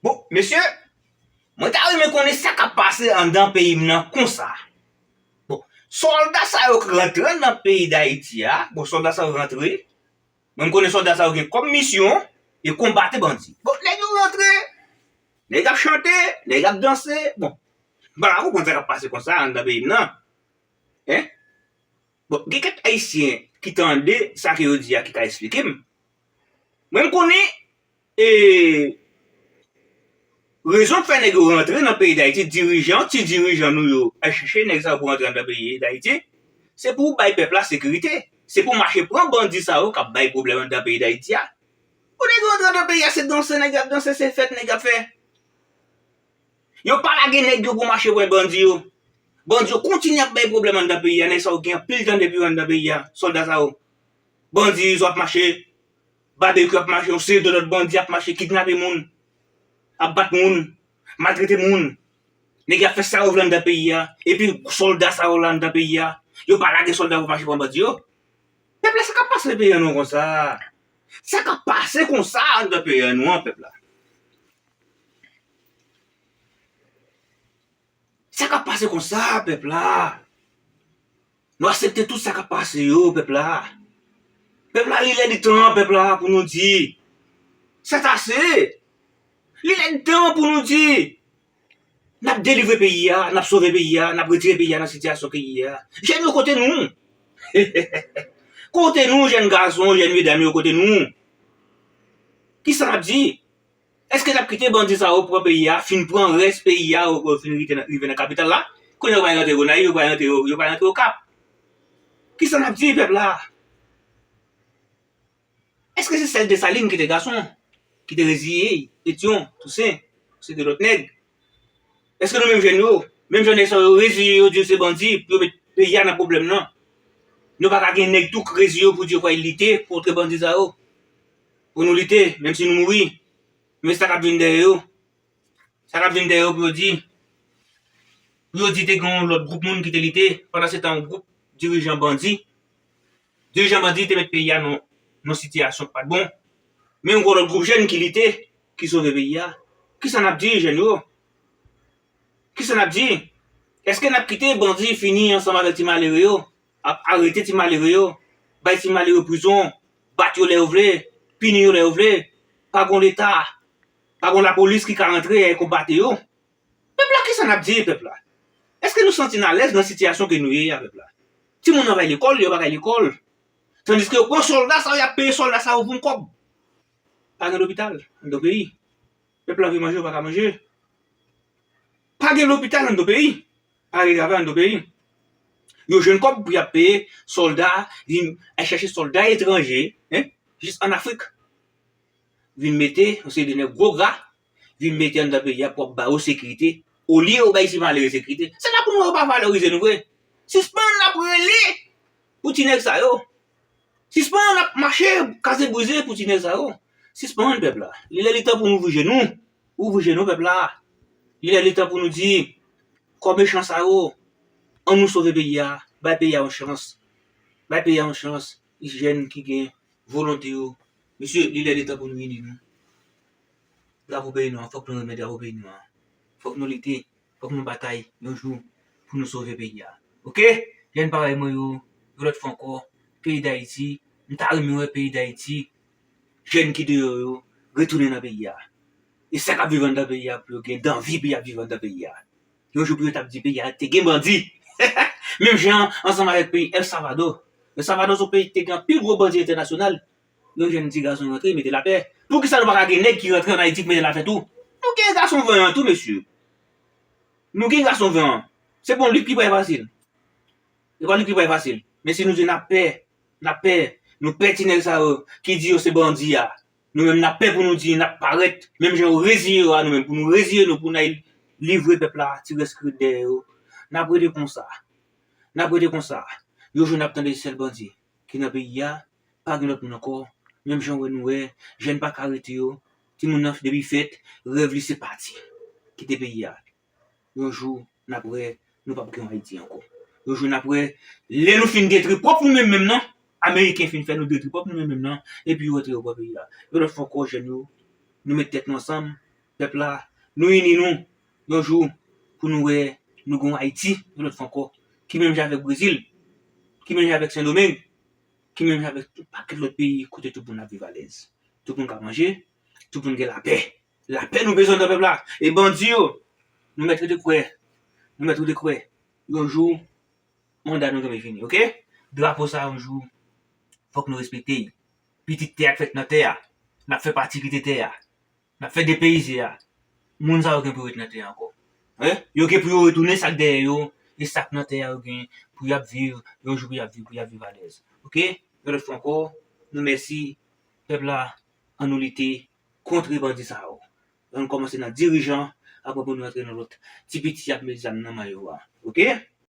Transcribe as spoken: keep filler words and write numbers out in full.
Bon, mesye, mwen ta renmen konnen sa k ap pase anndan peyi m nan konsa. Bon, sòlda sa yo k rantre nan peyi Dayiti a, bon, sòlda sa yo rantre, mwen m konnen sòlda sa yo gen kòm misyon, e konbat bandi. Bon, nèg yo rantre, nèg ap chante, nèg ap danse, bon, m pa ka konprann sa k ap pase konsa anndan peyi m nan. Hein? Bon, gen kèk Ayisyen ki tande sa ke yo di a ki ka esplike m. Mwen, m konnen, e, rezon k fè nèg yo rantre nan peyi Dayiti, dirijan, ti dirijan nou yo, al chèche nèg sa yo pou rantre anndan peyi Dayiti, se pou bay pèp la sekirite. Se pou mache pran bandi sa yo k ap bay pwoblèm anndan peyi Dayiti a. Pou nèg yo rantre anndan peyi a, se danse nèg y ap danse, se fèt nèg y ap fè. Yo pa lage nèg yo pou mache pran bandi yo. Bandi yo kontinye ap bay pwoblèm anndan peyi a. Nèg sa yo gen anpil tan depi yo anndan peyi a. Sòlda sa yo. Bandi izo ap mache. Babekyou ap mache. Yon seri de lòt bandi ap mache. Kidnape moun. Ap bat moun. Maltrete moun. Nèg y ap fè sa yo vle anndan peyi a. Epi sòlda sa yo la anndan peyi a. Yo pa lage sòlda pou mache pran bandi yo. Pèp la, sa k ap pase peyi an nou konsa? Sa k ap pase konsa anndan peyi an nou an, pèp la? Sa k ap pase konsa, pèp la? Nou aksepte tout sa k ap pase yo, pèp la. Pèp la, li lè li tan, pèp la, pou nou di, c'est assez. Li lè li tan pou nou di, n ap delivre peyi a, n ap sove peyi a, n ap retire peyi a nan sitiyasyon ke li ye a. Jèn yo, kote nou? Kote nou, jèn gason, jèn medam yo, kote nou? Kisa n ap di? Èske n ap kite bandi sa yo pran peyi a, fin pran rès peyi a, yo, yo fin rive nan, rive nan kapital la? Kounye a yo pral rantre Gonayiv, yo pral rantre, yo, yo pral rantre Okap. Kisa n ap di pèp la? Èske se sèl Desalin ki te gason, ki te reziye, Petyon, Tousen, se de lòt nèg? Èske nou menm jèn yo, menm jan nèg sa yo reziye yo di yo se bandi, pou yo met peyi a nan pwoblèm nan? Nou pa ka gen nèg tou k reziye yo pou di yo pral lite kont bandi sa yo? Pou nou lite, menm si nou mouri. Men sa k ap vin dèyè yo, sa k ap vin dèyè yo pou yo di, pou yo di te gen yon lòt gwoup moun ki te lite, pandan se tan yon gwoup dirijan bandi, dirijan bandi te met peyi a nan, nan sitiyasyon k pa t bon. Men yon gwo lòt gwoup jèn ki lite, ki sove peyi a. Kisa n ap di jèn yo? Kisa n ap di? Èske n ap kite bandi fini ansanm avèk ti malere yo? Ap arete ti malere yo, bay ti malere prizon, bat yo lè yo vle, pini yo lè yo vle. Pa gon Leta, pa gon lapolis ki ka rantre al konbate yo. Pèp la, kisa n ap di pèp la? Èske nou santi n alèz nan sitiyasyon ke nou ye a, pèp la? Timoun nan pa lekòl, yo pa ka lekòl. Tandiske yo pran sòlda sa yo, y ap peye sòlda sa yo pou yon kòb. Pa gen lopital anndan peyi. Pèp la vle manje, yo pa ka manje. Pa gen lopital anndan peyi. Pa gen travay anndan peyi. Yo jwenn kòb pou y ap peye sòlda, vin al chèche sòlda etranje, en, jis ann Afrik. Vin mete yon seri de nèg gwo gra, vin mete anndan peyi a pou ap ba yo sekirite, olye yo bay ti malere sekirite. Se la pou nou wè yo pa valorize nou vre. Sispann ap rele pou ti nèg sa yo. Sispann ap mache kaze brize pou ti nèg sa yo. Sispann, pèp la. Li lè li tan pou nou ouvri je nou. Ouvri je nou, pèp la. Li lè li tan pou nou di, kò mechan sa yo, ann nou sove peyi a, bay peyi a yon chans. Bay peyi a yon chans. Jèn ki gen volonte yo. Mesye, li lè li tan pou nou ini nou. Drapo peyi nou an, fòk nou renmen drapo peyi nou an. Fòk nou lite, fòk nou batay yon jou pou nou sove peyi a. Oke? Jèn parèy mwen yo, yon lòt fwa ankò, peyi Dayiti, m ta renmen wè peyi Dayiti, jèn ki deyò yo, retounen nan peyi a. E sa k ap viv anndan peyi a, pou yo gen danvi pou y ap viv anndan peyi a. Yon jou pou yo t ap di peyi a te gen bandi. Menm jan ansanm avèk peyi El Salvador. El Salvador se yon peyi ki te gen anpil gwo bandi entènasyonal. Yon jèn ti gason rantre, mete lapè. Poukisa nou pa ka gen nèg ki rantre ann Ayiti k mete lapè tou? Nou gen gason vanyan tou, mesye. Nou gen gason vanyan. Se pa yon lit ki pral fasil. Se pa yon lit ki pral fasil. Men si nou di n ap pè, n ap pè, nou pè ti nèg sa yo ki di yo se bandi a. Nou menm n ap pè pou nou di n ap parèt, menm jan yo reziye yo a, nou menm pou nou reziye nou, pou n al livre pèp la, ti rès ki ret dèyè yo. N ap rete konsa. N ap rete konsa. Yon jou n ap tande se sèl bandi ki nan peyi a, pa gen lòt moun ankò. Menm jan w wè nou wè, jèn pa ka rete yo. Timoun nan depi fèt, rèv li se pati. Kite peyi a. Yon jou, n ap wè, nou p ap gen yon Ayiti ankò. Yon jou, n ap wè, lè nou fin detwi pwòp nou menm menm nan, Ameriken fin fè nou detri pwòp nou menm menm nan, epi yo rantre yo pran peyi a. Yon lòt fwa ankò, jèn yo, nou met tèt nou ansanm, pèp la, nou ini nou, yon jou, pou nou wè, nou gen yon Ayiti, yon lòt fwa ankò, ki menm jan avèk Brezil, ki menm jan avèk Sendomeng, ki menm jan avèk tout pakèt lòt peyi, kote tout moun ap viv alèz. Tout moun ka manje, tout moun gen lapè. Lapè nou bezwen nan pèp la. E bandi yo, nou mèt rete kwè, nou mèt rete kwè, yon jou, manda nou genmen fini, oke? Drapo sa yon jou, fòk nou respekte l. Pitit tè a k fèt nan tè a, n ap fè pati kite tè a, n ap fè depeyize a. Moun sa yo gen pou yo ret nan tè a ankò. Hein? Yo gen pou yo retounen sa k dèyè yo, e sa k nan tè a yo gen pou y ap viv, yon jou pou y ap viv, pou y ap viv alèz. Oke? Yon lòt fwa ankò, nou mèsi, pèp la, ann nou lite kont bandi sa yo. Ann kòmanse nan dirijan, apre pou nou antre nan lòt ti piti y ap met zam nan men yo a. Oke?